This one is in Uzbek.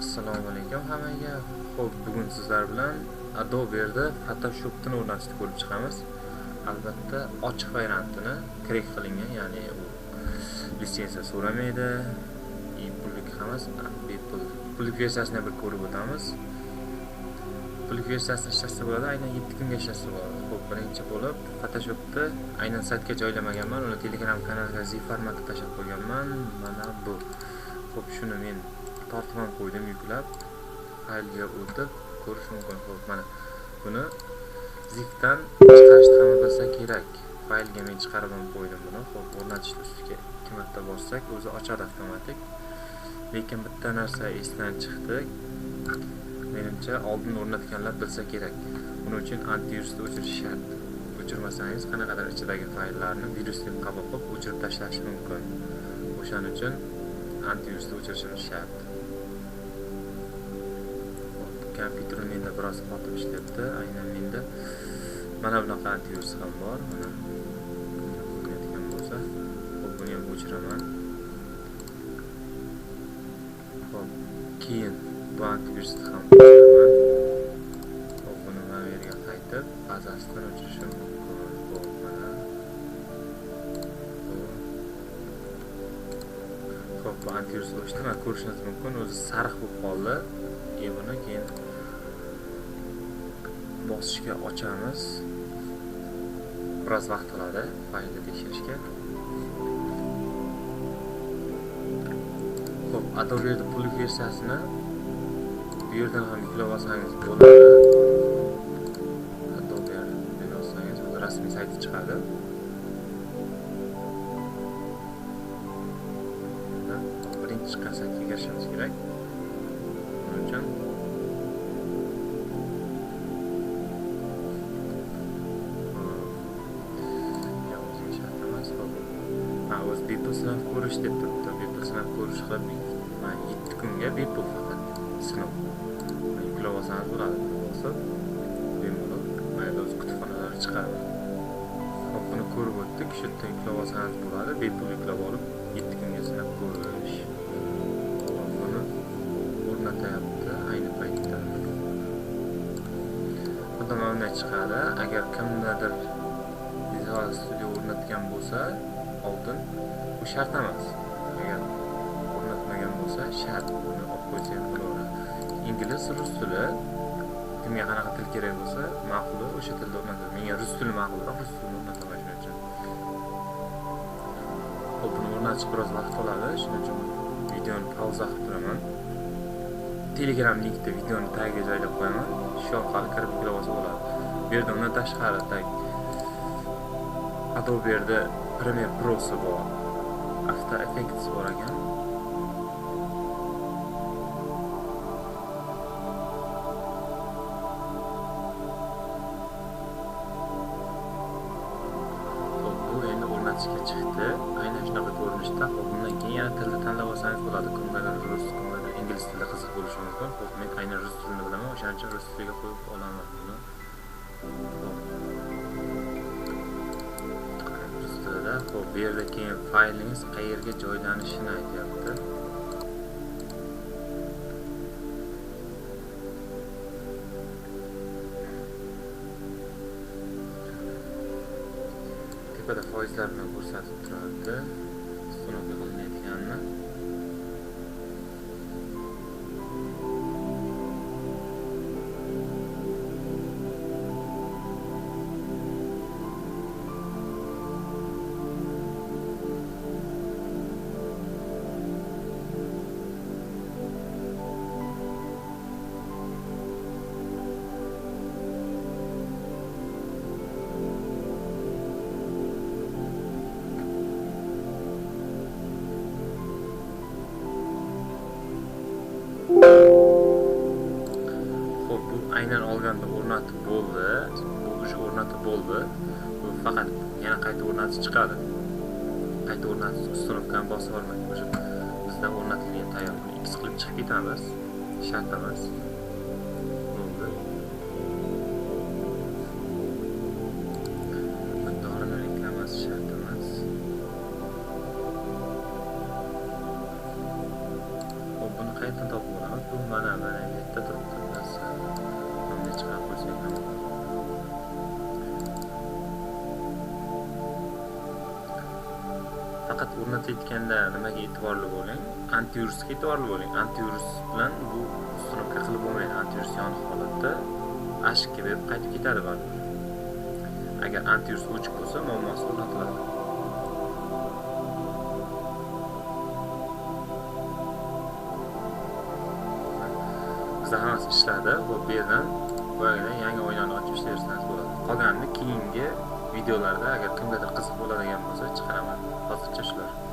Assalomu alaykum hammaga. Xo'p, bugun sizlar bilan Adobe'da Photoshop'ni o'rnatishni ko'rib chiqamiz. Albatta, ochiq variantini crack qilingan, ya'ni u litsenziya so'ramaydi, pullik emas, bepul. Pullik versiyasini bir ko'rib o'tamiz. Pullik versiyasini ishlatsa bo'ladi, aynan 7 kunga ishlatsa bo'ladi. Xo'p, birinchi bo'lib Photoshop'ni aynan saytga joylamaganman, uni Telegram kanaliga zip formatda tashlab qo'yganman. Mana bu. Xo'p, shuni men tortib ham qo'ydim, yuklab faylga o'tib ko'rish mumkin. Xo'p, mana buni zipdan chiqarishni hamma bilsa kerak. Faylga men chiqarib ham qo'ydim buni. Xo'p, o'rnatishni ustiga 2 marta bossak, o'zi ochadi avtomatik. Lekin bitta narsa esdan chiqdi. Menimcha oldin o'rnatganlar bilsa kerak. Buning uchun antivirusni o'chirish shart. O'chirmasangiz qanaqadir ichidagi fayllarni virus deb qabul qilib o'chirib tashlashi mumkin. O'shaning uchun antivirusni o'chirishimiz shart. Kompyuterim menda biroz qotib ishlayapti. Aynan menda mana bunaqa antivirus ham bor. Mana ko'rinayotgan bo'lsa, xo'p, buni ham o'chiraman. Xo'p, keyin bu antivirusni ham o'chiraman. Xo'p, buni mana bu yerga qaytib bazasidan o'chirishim mumkin. Xo'p, mana xo'p, bu antivirus o'chdi. Mana ko'rishingiz mumkin, o'zi sariq bo'lib qoldi. Buni keyin bosishga ochamiz. Biroz vaqt oladi faylni tekshirishga. Xo'p, Adobe pullik versiyasini bu yerdan ham yuklab olsangiz bo'ladi. Adobe deb yozsangiz, o'zi rasmiy sayti chiqadi. Birinchi chiqqan saytga kirishimiz kerak. Buning uchun o'zi bepul sinab ko'rish deb turibdi. Bepul sinab ko'rish qilib, 7 kunga bepul faqat sinov. Yuklab olsangiz bo'ladi. Bosib bemalol mayli o'z kutubxonalari chiqadi. Xo'p, buni ko'rib o'tdik. Shu yerdan yuklab olsangiz bo'ladi. Bepul yuklab olib 7 kunga sinab ko'rish. Buni o'rnatyapti ayni paytda. Xuddi mana bunday chiqadi. Agar kimdadir Visual Studio o'rnatgan bo'lsa oldin, bu shart emas. Agar o'rnatmagan bo'lsa, shart uni olib qo'ysa ham bo'laveradi. Ingliz, rus tili, kimga qanaqa til kerak bo'lsa, ma'quli o'sha tilda o'rnatadi. Menga rus tili ma'qulroq, rus tilini o'rnataman shuning uchun. Xo'p, buni o'rnatish biroz vaqt oladi, shuning uchun videoni pauza qilib turaman. Telegram linkda videoni tagiga joylab qo'yaman. Shu orqali kirib yuklab olsa bo'ladi. Bu yerda undan tashqari tag Adobe'da Premiere Pro'si bor, After Effects bor ekan. Xo'p, bu endi o'rnatishga chiqdi. Aynan shunaqa ko'rinishda. Xo'p, bundan keyin yana tilni tanlab olsangiz bo'ladi. Kimgadir rus, kimgadir ingliz tili qiziq bo'lishi mumkin. Xo'p, men aynan rus tilini bilaman, o'shaning uchun rus tiliga qo'yib olaman buni. Xo'p. Xo'p, bu yerda keyin faylingiz qayerga joylanishini aytyapti. Tepada foizlar bilan ko'rsatib turardi. Uстановка qilinayotganini. Xo'p, bu aynan olganda o'rnatib bo'ldi. Bu уже o'rnatib bo'ldi. Bu faqat yana qayta o'rnatish chiqadi. Qayta o'rnatish uстановkani bosib olmaydi. O'sha bizda o'rnatilgan tayyor. Buni X qilib chiqib ketamiz. Shart emas. Bo'ldi. Dorini reklamasi shart emas. Xo'p, buni qayerdan topib olamiz? Bu Faqat o'rnatayotganda nimaga e'tiborli bo'ling? Antivirusga e'tiborli bo'ling. Antivirus bilan bu установка qilib bo'lmaydi. Antivirus yoniq holatda ошибка berib qaytib ketadi baribir. Agar antivirus o'chiq bo'lsa, muammosi o'rnatiladi. Bizda hammasi ishladi. Bu yerdan boyagidan yangi oynani ochib ishlayversangiz bo'ladi. Qolganini keyingi videolarda agar kimgadir qiziq bo'ladigan bo'lsa chiqaraman. Hozircha shular.